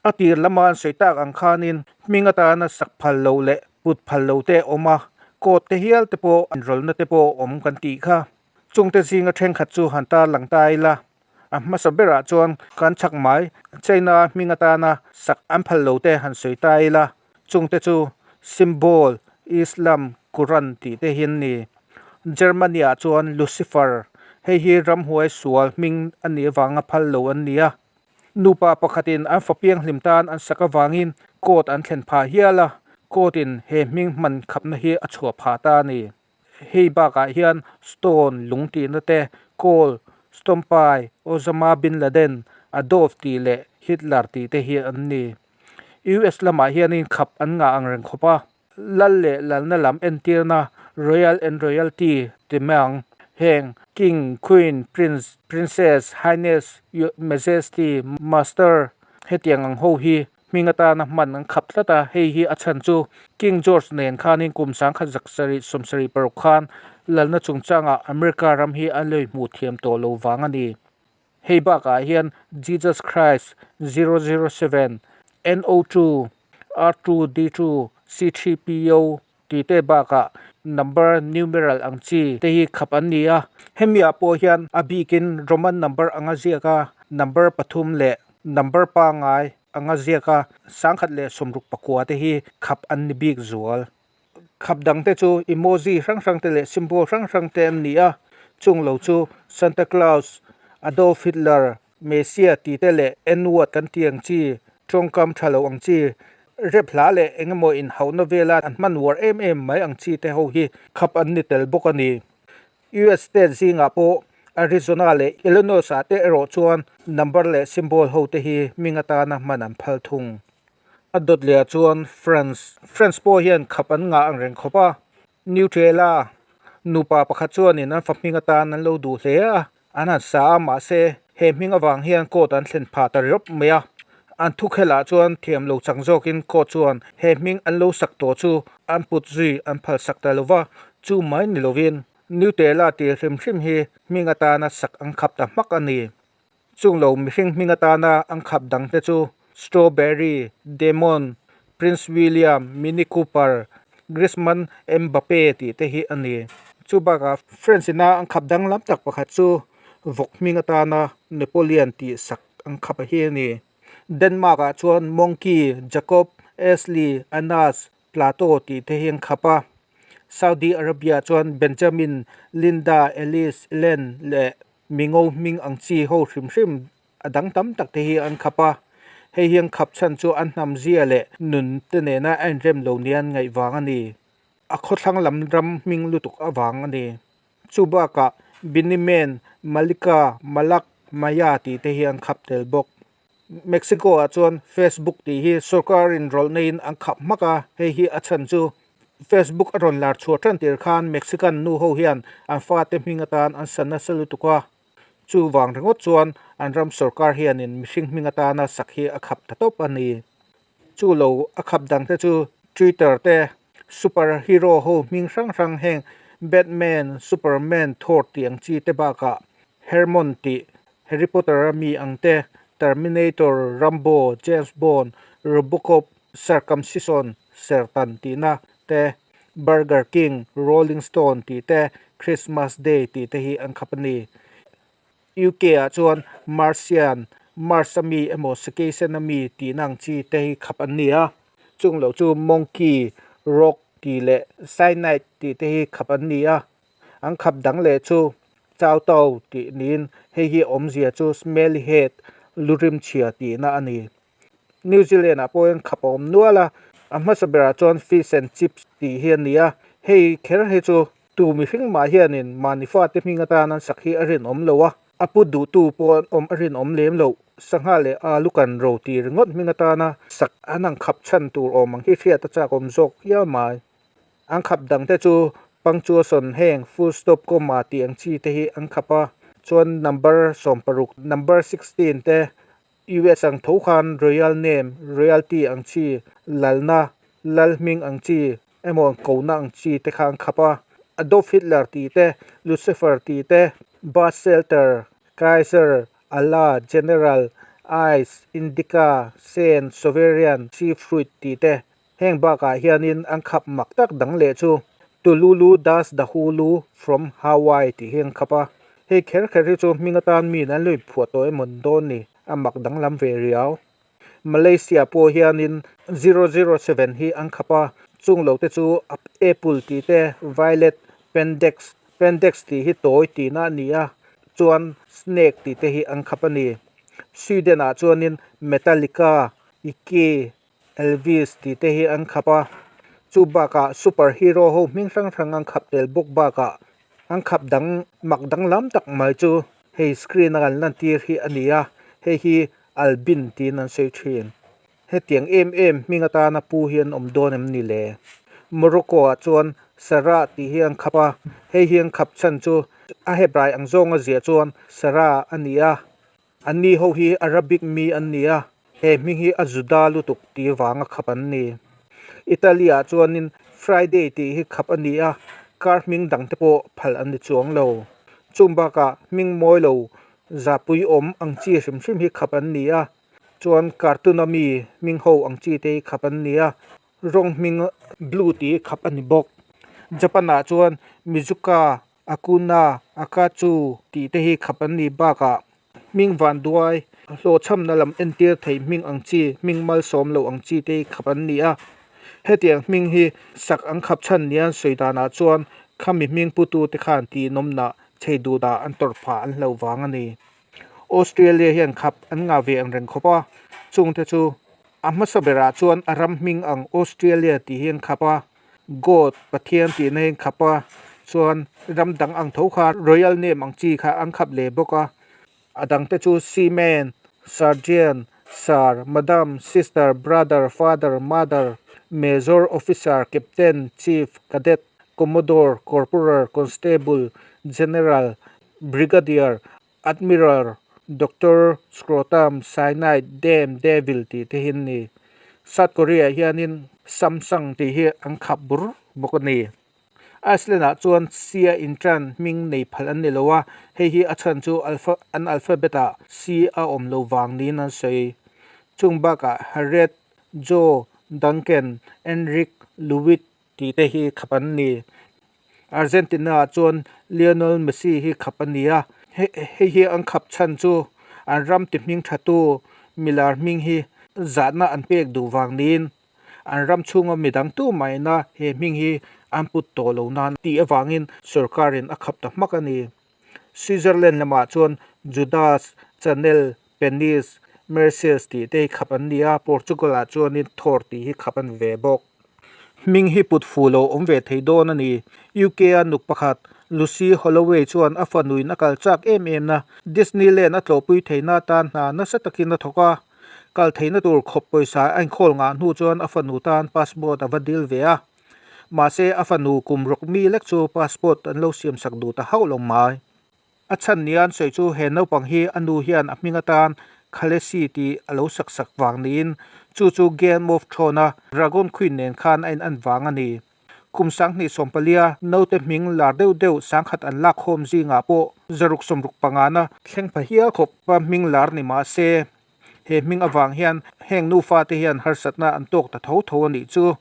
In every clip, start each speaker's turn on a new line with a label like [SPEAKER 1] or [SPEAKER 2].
[SPEAKER 1] A tir lama an sawi tak ang khanin hming atana sak phal loh leh put phal lo te awm a, court te hial te pawh an rawlna te pawh awm kan tih kha. Chungte zinga thenkhat chu han tarlang ta ila, a hmasa berah chuan kan chhak mai China hming atana sak an phal lo te han sawi ta ila, chungte chu Symbol, Islam, Quran tih te hi an ni. Germany-ah chuan Lucifer, hei hi ramhuai sual hming a nih avanga phal lo an ni a. Nupa pakhatin an fa pianghlim tan an sak avangin court an thlen phah hial a, court in he hming hman khapna hi a chhuah phah ta a ni. Hei bakah hian Stone lung tihna te, Coal, Stompai, Osama bin Laden, Adolf tih leh Hitler tih te hi an ni. US lamah hianin khap an ngah ang reng khawp a. Lal leh lalna lam entirna Royal and Royalty ti mai ang. Heng King, Queen, Prince, Princess, Highness, Majesty, Master hetiang ang ho hi hming atana hman an khap tlat a, hei hi a chhan chu King George nen khanin kum sangkhat zak sarih 76 khan lalna chungchangah America ram hi a lei hmuh thiam tawh lo vang a ni. Hei bakah hian Jesus Christ, 007, NO2, R2D2, C3PO tih te bakah number numeral ang chi te hi khap an ni a. Hemi ah pawh hian a bikin Roman number anga ziak a, number pathum leh number pangai anga ziak a, 1069 te hi khap an ni bik zual. Khap dang te chu emoji hrang hrang te leh symbol hrang hrang te an ni a, chung lo chu Santa Claus, Adolf Hitler, Messia tih te leh N-word kan tih ang chi, tawngkam tha lo ang chi, rep hla leh eng emaw inhauhna vela an hman uar em em mai ang chi te ho hi khap an ni tel bawk a ni. US state zingah pawh Arizona leh Illinois ah te erawh chuan number leh symbol ho te hi hming atana hman an phal thung. A dawt leh ah chuan France, France pawh hian khap an ngah ang reng khawp a, Nutella nupa pakhat chuanin an fa hming atan an lo duh hle a, an han sa a, mahse he hming avang hian court an thlen phah ta rawp mai a. An thukhelah chuan thiam lo chang zawkin court chuan he hming an lo sak tawh chu an put zui an phal sak ta lo va, chu mai ni lovin Nutella tih hrim hrim hi hming atana sak an khap ta hmak a ni. Chung lo mihring hming atana an khap dang te chu Strawberry, Demon, Prince William, Mini Cooper, Griezmann, Mbappe tih te hi a ni. Chu bakah French ina an khap danglam tak pakhat chu vawk hming atana Napoleon tih sak an khap a hi a ni. Denmark ah chuan Monkey, Jacob, Ashley, Anas, Plato tih te hi an khap a. Saudi Arabia chuan Benjamin, Linda, Alice, Ellen leh Mingo hming ang chi ho hrim hrim a dang tam tak te hi an khap a, hei hian khap chhan chu an hnam zia leh nun te nena a inrem lo nia an ngaih vang a ni. A khawthlang lam ram hming lutuk avang a ni. Chu bakah Binimen, Malika, Malak, Maya tih te hi an khap tel bawk. Mexico ah chuan Facebook tih hi sorkar inrawlh neiin an khap hmak a, hei hi a chhan chu Facebook a rawn lar chhuah tan tir khan Mexican nu ho hian an fate hming atan an sa nasa lutuk a, chuvang ringawt chuan an ram sorkar hianin mihring hming atana sak hi a khap ta tawp a ni. Chu lo a khap dang te chu Twitter te, super hero ho hming hrang hrang heng Batman, Superman, Thor tih ang chi te bakah Hermon tih Harry Potter a mi ang te, Terminator, Rambo, James Bond, Robocop, Circumcision, Sertan tihna te, Burger King, Rolling Stone tih te, Christmas Day tih te hi an khap a ni. UK ah chuan Martian, Mars a mi emaw Sikeisen a mi tihna ang chi te hi khap an ni a. Chung loh chu Monkey, Rock tih leh Cyanide tih te hi khap an ni a. An khap dang leh chu Chau Tau tih niin hei hi awmzia chu Smelly Head, lu rim chhia tihna a ni. New Zealand ah pawh hian khap a awm nual a, a hmasa berah chuan Fish and Chips tih hi a ni a, hei kher hi chu tu mihring mah hianin mahni fate hming atan an sak hi a rinawm lo a, a pu duhtu pawh an awm a rinawm lem loh. Sangha leh alu kan ro tih ringawt hming atana sak an ang khap chhan tur awm ang hi hriat a chak awm zawk hial mai. An khap dang te chu punctuation heng full stop comma tih ang chi te hi an khap a, chuan number 16 number 16 te US ang tho khan royal name royalty ang chi lalna lal hming ang chi emaw kohna ang chi te kha an khap a, Adolf Hitler tih te Lucifer tih te bus shelter Kaiser Allah General Ice, Indica, Sen, Sovereign, Sea Fruit tih te. Heng bakah hianin an khap mak tak dang leh chu Tululu Das Dahulu from Hawaii tih hi an khap a. Hei kher kher hi chu hming atan miin an lo inphuah tawh emaw dawn ni, a mak danglam ve riau. Malaysia pawh hianin 007 hi an khap a, chung lo te chu Apple tih te, Violet, Pendex, Pendex tih hi tawi tihna a ni a, chuan Snake tih te hi an khap a ni. Sweden ah chuanin Metallica, Ike, Elvis tih te hi an khap a, chu bakah super hero ho hming hrang hrang an khap tel bawk bakah an khap dang mak danglam tak mai chu hei screen a kan lantir hi a ni a, hei hi Albin tiin an sawi thin. Hetiang em em hming atana pu hi an awm dawn em ni le? Morocco ah chuan Sarah tih hi an khap a, hei hi an khap chhan chu a Hebrai ang zawnga ziah chuan Sarah a ni a, Anni ho hi Arabic mi an ni a, he hming hi a Juda lutuk tih vanga khap an ni. Italy-ah chuanin Friday tih hi khap a ni a, kar hming dangte pawh phal an ni chuang lo. Chung bakah hming mawi lo zapui awm ang chi hrim hrim hi khap an ni a, chuan cartoon-a mi hming ho ang chi te hi khap an ni a, rawng hming blue tih hi khap a ni bawk. Japan-ah chuan Mizuka Akuna, Akachu tih te hi khap an nih bakah hming vanduai, hlawhchhamna lam entir thei hming ang chi, hming malsawm loh ang chi te hi khap an ni a. Hetiang hming hi sak an khap chhan nia an sawi danah chuan khami hming putute khan tihnawmnah chei duhdah an tawrh phah an hlauh vang a ni. Australia hian khap an ngah ve ang reng khawp a, chungte chu a hmasa berah chuan a ram hming ang Australia tih hi an khap a, God, Pathian tihna hi an khap a, chuan ram dang ang tho kha royal name ang chi kha an khap leh bawk a, a dang te chu seaman, sergeant, sir, madam, sister, brother, father, mother, major, officer, captain, chief, cadet, commodore, corporal, constable, general, brigadier, admiral, doctor, scrotum, cyanide, dam, devil tih te hi an ni. South Korea ah hianin Samsung tih hi an khap bur bawk a ni. Iceland ah chuan C a intan hming nei phal an ni lo a, hei hi a chhan chu alpha an alphabet ah C a awm lo vang niin an sawi. Chung bakah Harriet, Joe, Duncan, Enric, Louis tih te hi khap an ni. Argentina ah chuan Lionel Messi hi khap a ni a, hei hi an khap chhan chu an ram ti hming thatu milar hming hi zahna an pek duh vang niin an ram chhunga midang tu mahina he hming hi an put tawh lo nan tih avangin sorkarin a khap ta hmak a ni. Switzerland lamah chuan Judas, Chanel, Penis, Mercedes tih te hi khap an ni a, Portugal ah chuanin Thor tih hi khap a ni ve bawk. Hming hi put fu lo awm ve thei dawn a ni. UK a nuk pakhat, Lucy Holloway chuan a fanuin a kal chak em em na, Disneyland a tlawhpui theihna atan hna nasa takin a thawk a. Kal theihna tur khawp pawisa a inkhawl ngah hnu chuan a fanu tan passport a va dil ve a. Mahse a fanu kum rawk mi lek chu passport an lo siamsak duh ta hauh lo mai. A chhan nia an sawi chu he naupang hi a nu hian a hming atan Khaleesi tih a lo sak sak vang niin chu chu Game of Thrones a Dragon Queen nen khan a in an vang a ni. Kum 2014 naute hming lar deuh deuh sangkhat an lak khawm zingah pawh 665 na thleng pha hial khawp a hming lar ni mah se he hming avang hian heng nufa te hian harsatna an tawk ta tho tho a nih chu.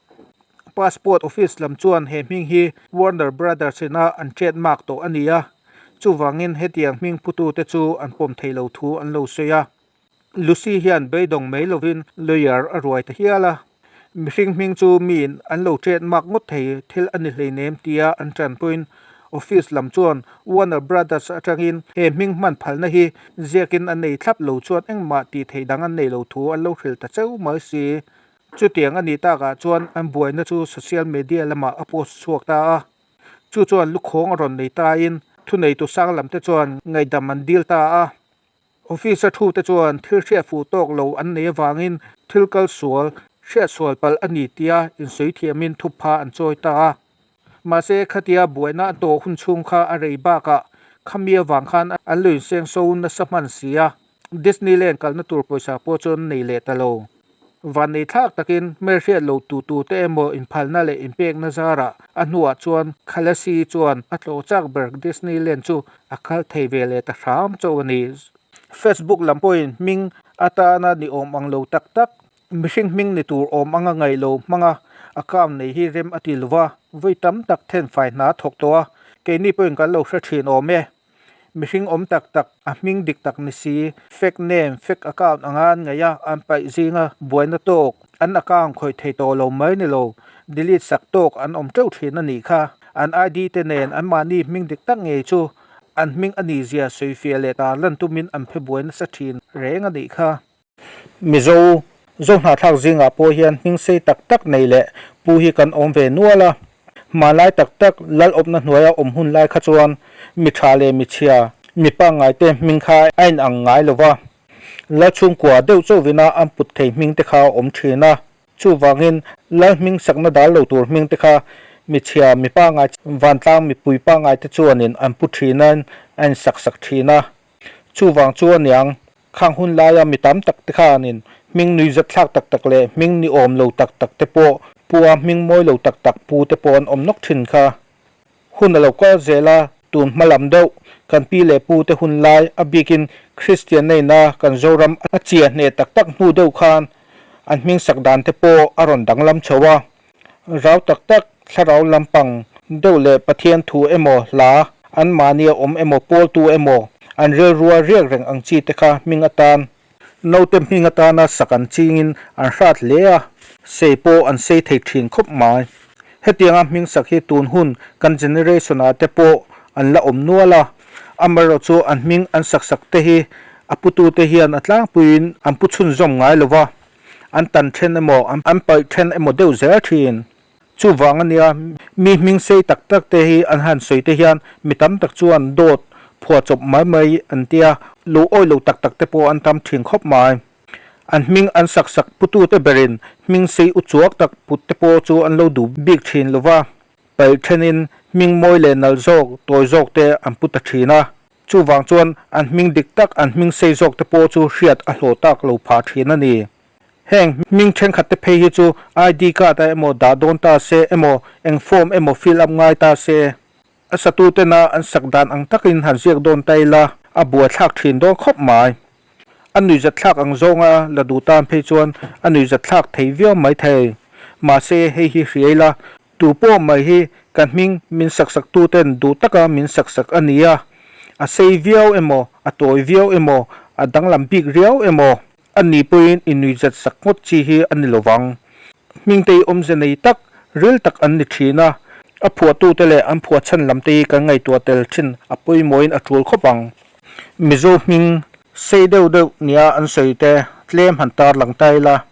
[SPEAKER 1] Passport office lam chuan he hming hi Warner Brothers ina an trademark tawh a ni a, chuvangin hetiang hming putute chu an pawm thei lo thu an lo sawi a. Lucy hian beidawng mai lovin lawyer a ruai ta hial a, mihring hming chu miin an lo trademark ngawt thei thil a ni hleinem tia an tanpuiin office lam chuan Warner Brothers atangin he hming hman phalna hi ziakin an nei thlap lo chuan engmah tih theih dang an nei lo thu an lo hrilh ta cheu mai si. Chutiang a nih takah chuan an buaina chu social media lamah a post chhuak ta a. Chu chuan lukhawng a rawn nei tain thuneitu sang lamte chuan ngaihdam an dil ta a. Office a thute chuan thil hriat fuh tawk lo an nei avangin thil kal sual, hriat sual palh a ni tia insawi thiamin thupha an chawi ta a. Mahse khatia buaina a tawh hun chhung kha a rei bakah khami avang khan an lo inseng so nasa hman si a, Disneyland kalna tur pawisa pawh chu an nei leh ta lo. Vannei thlak takin hmelhriat lo tu tu te emaw inphalna leh inpekna zarah a hnuah chuan Khalasi chuan a tlawh chak ber Disneyland chu a kal thei ve leh ta hram chauh a ni. Facebook lam pawhin hming atana ni awm ang lo tak tak, mihring hming ni tur awm anga ngaih lo hmanga account nei hi rem a ti lova, vawi tam tak thenfai hna thawk tawh a, keini pawhin kan lo hre thin awm e. Mihring awm tak tak, a hming dik tak ni si, fake name, fake account anga an ngaih a, an paih zinga buaina tawk, an account khawih thei tawh lo mai ni lo, delete sak tawk an awm teuh thin a nih kha. An ID te nen anmahni hming dik tak ngei chu an hming a nih zia sawifiah leh tarlan tumin an phe buai nasa thin reng a nih kha. Mizo Zohnahthlak zingah pawh hian hming sei tak tak nei leh pu hi kan awm ve nual a. Hmanlai tak tak lal awpna hnuaia awm hun lai kha chuan mi tha leh mi chhia, mi pangngai te hming kha a inang ngai lo va. Lal chhungkua deuh chauhvina an put thei hming te kha a awm thin a. Chuvangin lal hming sakna dal lo tur hming te kha mi chhia, mi pangngai, vantlang mipui pangngai te chuanin an pu thinin a insak sak thin a. Chuvang chu aniang Khang hun laia mi tam tak te khanin hming nui zat thlak tak tak leh hming ni awm lo tak tak te pawh pua hming mawi lo tak tak pu te pawh an awm nawk thin kha. Hun a lo kal zel a, tun hma lam deuh kan pi leh pu te hun lai a bikin Kristian neina kan Zoram a chia hneh tak tak hnu deuh khan an hming sak dan te pawh a rawn danglam chho a. Rau tak tak thlarau lampang deuh leh Pathian thu emaw hla an mahnia awm emaw pawltu emaw an rilrua riak reng ang chi te kha hming atan naute hming atana sak an chingin an hrat hle a, sei pawh an sei thei thin khawp mai. Hetianga hming sak hi tun hun kan generation ah te pawh an la awm nual a, amaherawhchu an hming an sak sak te hi a putute hian a tlangpuiin an pu chhunzawm ngai lo va. An tan then emaw, an paih then emaw deuh zel thin. Chuvang ania, mi hming sei tak tak te hi an han sawi te hian mi tam tak chuan dawt phuah chawp mai mai an tia, lo awi lo tak tak te pawh an tam thin khawp mai. An hming an sak sak putute berin hming sei u chuak tak put te pawh chu an lo duh bik thin lova, paih thenin hming mawi leh nalh zawk, tawi zawk te an pu ta thin a. Chuvang chuan an hming dik tak, an hming sei zawk te pawh chu hriat a hlawh tak lo phah thin a ni. Heng hming thenkhat te phei hi chu ID card ah emaw dah dawn ta se emaw eng form emaw fill up ngai ta se, a satu tena an sak dan ang takin han ziak dawn ta ila a buaithlak thin dawn khawp mai. A nuihzatthlak ang zawnga la duh tan phei chuan a nuihzatthlak thei viau mai thei. Mahse hei hi hria ila Tu pawh mai hi ka hming min saksaktuten duh taka min saksak a ni a, a sei viau emaw, a tawi viau emaw, a danglam bik riau emaw, a ni pawhin i nuihzat sak ngawt chi hi a ni lovang. Hmingtei awmze nei tak, ril tak an ni thin a, a phuahtute leh an phuah chhan lamte hi kan ngaihtuah tel thin a pawimawhin a tul khawp ang. Mizo hming sei deuh deuh nia an sawi te tlem han tarlang ta ila,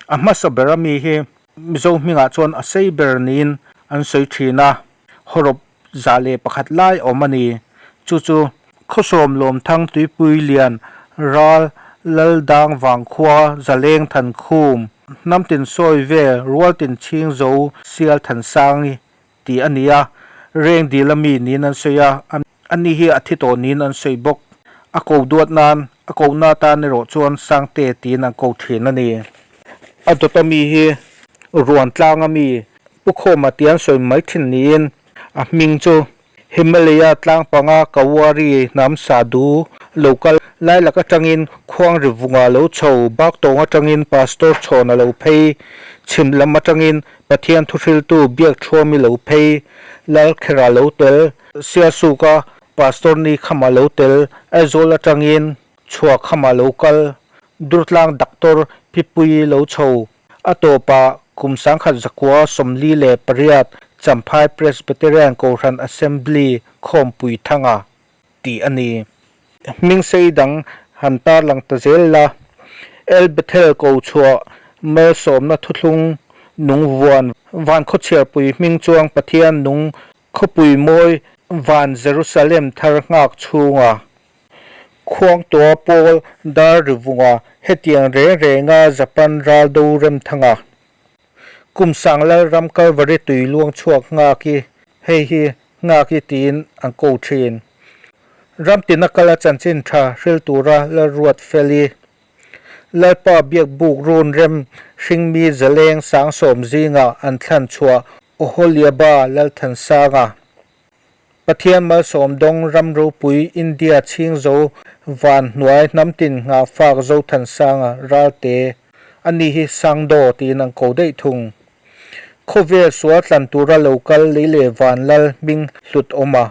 [SPEAKER 1] A hmasa ber ami hi Mizo hmingah chuan a sei ber niin an sawi thin a, hawrawp 101 lai awm a ni. Chu chu Khawsawm Lawmthang Tuipui Lian Ral Laldang Vangkhua Zaleng Thankhum Hnamtin Sawi Vel Rualtin Chhing Zo Sial Thansangi tih a ni a, reng dil ami niin an sawi a, ani hi a thi tawh niin an sawi bawk. A ko duat nan, a kohna atan erawh chuan Sangte tiin an ko thin a ni. A dawt ami hi Ruan tlang ami Pu Khawma tih an sawi mai thin niin a hming chu Himalaya tlang panga Kawari hnam Sadhu lo kal lai lak atangin Khuangri vunga lo chho, Baktawng atangin Pastor Chhawn a lo phei, chhim lam atangin Pathian thuhriltu Biakthuami lo phei, Lalkhera lo tel, Sialsuka Pastor Ni Khama lo tel, Aizawl atangin Chhuah Khama lo kal, Durtlang Doctor Pipuii lo chho, a tawpah kum 1948 Champhai Presbyterian Kohhran Assembly Khawmpui Thanga tih a ni. Hming sei dang han tarlang ta zel la, El Bethel ko chhuah malsawmna thuthlung nung vuan van khawchhiarpui hming chuang Pathian nung khawpui mawi van Jerusalem thar nghak chhunga Khuangtua Paul dar rivunga hetiang reng renga Japan ral do remthanga Kum sang Lalram Kalvari tui luang chhuak nghak i hei hi nghak i tiin an ko thin. Ram tina kala chanchin tha hril tura Lalruat Feli, Lalpa Biakbuk run rem hringmi zaleng 70,000 zingah an thlan chhuah Oholiaba Lalthansanga. Pathian malsawm dawng ram ropui India chhing zo van hnuai hnamtin nghahfak Zothansanga Ralte a ni hi Sangdaw tiin an ko daih thung. Khawvel sual tlan tura lo kal lei leh van lal hming hlut awm a.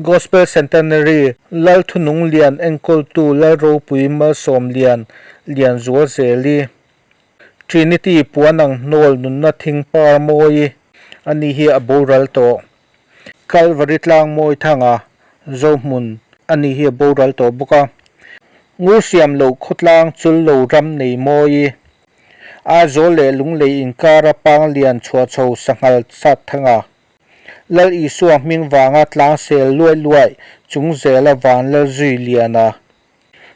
[SPEAKER 1] Gospel Centenary Lal Thunung Lian enkawltu Lal Ropui Malsawm Lian Lianzual Zeli Trinity puan ang hnawl nunna thing par mawi a ni hi a boral tawh. Kalvari tlang mawi thanga Zohmun a ni hi a boral tawh bawk a. Ngur siam loh khawtlang chul lo ram nei mawi Aizawl leh Lunglei inkara pang lian chhuah chho sanghal sat thanga Lal Isua hming vanga tlang sel luai luai chung zela van lal zui lian a.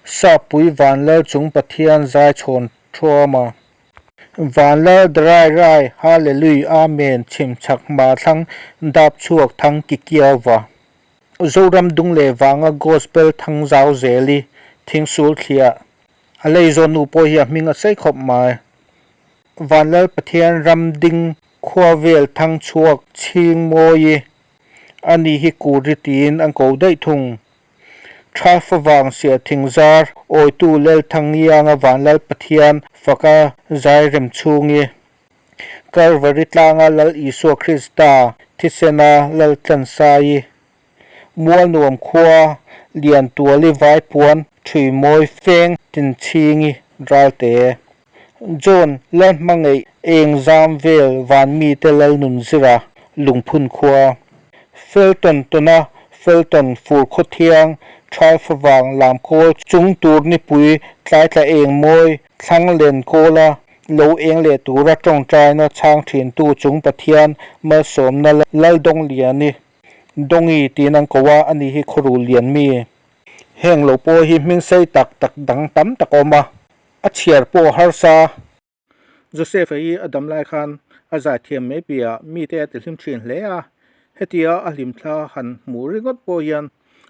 [SPEAKER 1] Sappui Vanlal chung Pathian zai chhawn thuam a. Vanlal Drai Rai Hallelui Amen chhim chhak hma thlang dap chhuak thang ki kiau va. Zoram dung leh vanga Gospel thang zau zel i thingsul thliah. A lei zawn nu pawh hi a hming a sei khawp mai. Vanlal Pathian ram ding khua vel thang chhuak chhing mawi i a ni hi kuri tiin an ko daih thung. Tha favang siah thingzar awitu Lelthangianga Vanlal Pathian faka zai rem chhungi Kalvari tlanga Lal Isua Krista thisena Lal Tlansai Mualnuam khua Liantuali Vaipuan Thuimawi Feng Tinchhingi Ralte John Lalhmangaih eng zam vel van mite Lalnun zira lungphun khua. Felton tawna Felton fur khawthiang thal favang lam kawl chung tur nipui tlaitla eng mawi thlang len kawla lo eng leh tura tawngtaina chhang thintu chung Pathian malsawmna Laldawng liani Dawngi tiin an ko a, ani hi khawrul lian mi. Heng lo pawh hi hming sei tak tak dang tam tak a awm a. A chhiar pawh a harsa. Joseph-a hi a dam lai khan a zaithiam mai piah mite a tihlim thin hle a, hetia a hlimthla han hmuh ringawt pawh hian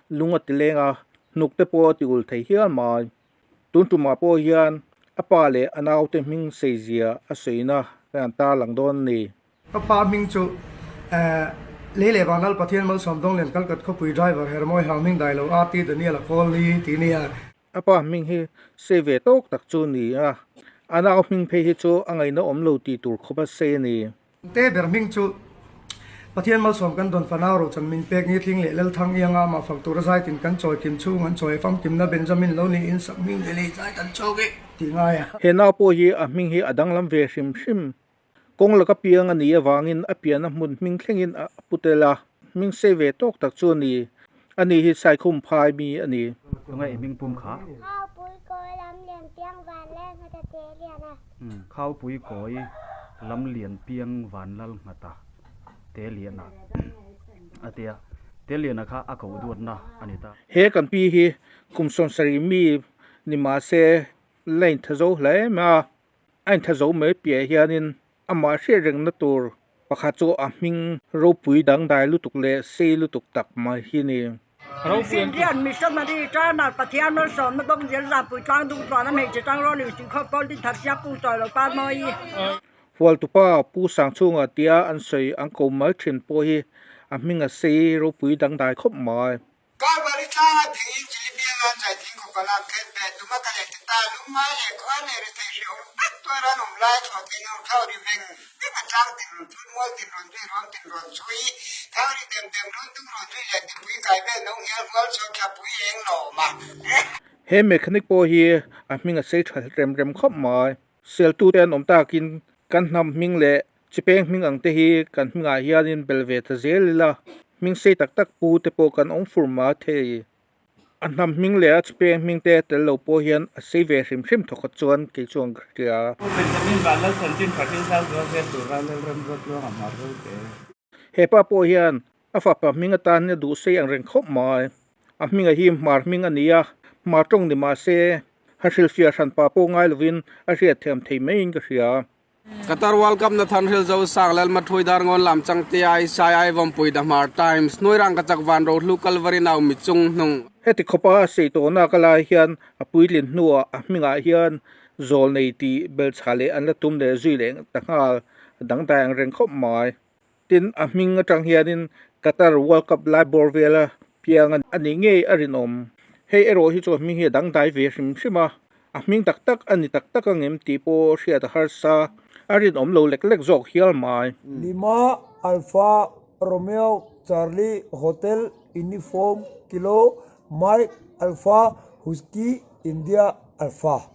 [SPEAKER 1] lung a ti leng a, hnuk te pawh a ti ul thei hial mai. Tun tumah pawh hian a pa leh a naute hming seizia a sawina kan han tarlang dawn a ni.
[SPEAKER 2] Ka pa hming chu Lei leh Vanlal Pathian Malsawm Dawnglian Kalkat khawpui driver Hermawi Hang Hming Dailo RT Daniel a kawl ni tih nia.
[SPEAKER 1] A pa hming hi sei ve tawk tak chu ni a, a nau hming phei hi chu a ngaihna awm lo tih tur khawp a sei a ni.
[SPEAKER 2] Te ber hming chu Pathian Malsawm kan dawn fanau rochan min pek ni tling leh Lalthang Ianga amah fak tura zaitin kan chawi kim chhung an chawi famkimna Benjamin lo niin sak hming leh lei zai kan chawk e tih ngai a.
[SPEAKER 1] He nau pawh hi a hming hi a danglam ve hrim hrim. Kawng laka piang a nih avangin a pianna hmun hming thlengin a pu tel a, hming sei ve tawk tak chu a ni. Ani hi Saikhum phai mi a ni.
[SPEAKER 3] Tunge i hming pum kha?
[SPEAKER 4] Khaupui kawi lam lian piang van lal nghata te lian a.
[SPEAKER 3] Khaupui kawi lam lian piang van lal nghata te lian a a tia. Te lian a kha a koh duatna a ni ta.
[SPEAKER 1] He kan pi hi kum 70 mi ni mahse line tha zo hle mai a. A intha zo mai piah hianin amah hriat rengna tur pakhat chu a hming ropui dangdai lutuk leh sei lutuk tak mai hi a ni.
[SPEAKER 5] Sindian Missionary Eternal Pathian Malsawmna bawk zel Zampui tlang dung chuan a hmeichhe tang rawn insuih khawp pawl tin thar siap pung chawi lo pa mawi.
[SPEAKER 1] Hualtupa Pu Sangchhunga tia an sawi an ko mai thin pawh hi a hming a sei ropui dangdai khawp mai.
[SPEAKER 6] Kalvari tlanga theiin chili bianga an zai thing khawp a lak khet ve tuma ka leh ti ta lungngai leh khuar leh ri thei hrehawm tak tuar an awm lai thlawh thei nur thau ri veng veng a tlang tin rawn thut mual tin rawn zui ruam tin rawn chhui thang ri dem dem run dung rawn zui leh tipui kai vel no nghial hual chho thla pui eng lawm a.
[SPEAKER 1] He mechanic pawh hi a hming a sei tha rem rem khawp mai. Seltute an awm takin kan hnam hming leh chipeng hming ang te hi kan hmingah hianin bel ve ta zel ila, hming sei tak tak pu te pawh kan awm fur mai thei. A hnam hming leh a chipeng hming te tel lo pawh hian a sei ve hrim hrim thawkhat chuan kei chuan ka hria.
[SPEAKER 7] Pu Benjamin Vanlalchanchin Patil Sang Zual Zel tura Lalramruat Luanga Hmar Rote.
[SPEAKER 1] He pa pawh hian a fapa hming atan a duh sei ang reng khawp mai. A hminga hi Hmar hming a ni a, Hmar tawng ni mah se a hrilhfiah hran pa pawh ngai lovin a hriat thiam thei maiin ka hria.
[SPEAKER 8] Qatar World Cup na than hril zo sang Lalma Thui Dar Ngawn Lam Chang Te Ai Sai Ai Vawmpui Da Hmar Times Hnuai Rang Ka Chak Van Ro Hlu Kalvari Nau Mi Chung Hnung.
[SPEAKER 1] Heti khawpa a sei tawhna ka lai hian a puitlin hnuah a hmingah hian zawl nei tih belchhah leh an la tum leh zui leh ta nghal dangdai ang reng khawp mai. Tin, a hming atang hianin Qatar World Cup lai bawr vela piang a nih ngei a rinawm. Hei erawh hi chu a hming hi a dangdai ve hrim hrim a, a hming tak tak a ni tak tak ang em tih pawh hriat a harsa, a rinawm lo lek lek zawk hial mai.
[SPEAKER 9] Lima Alpha Romeo Charlie Hotel Uniform Kilo Mike Alpha Whiskey India Alpha.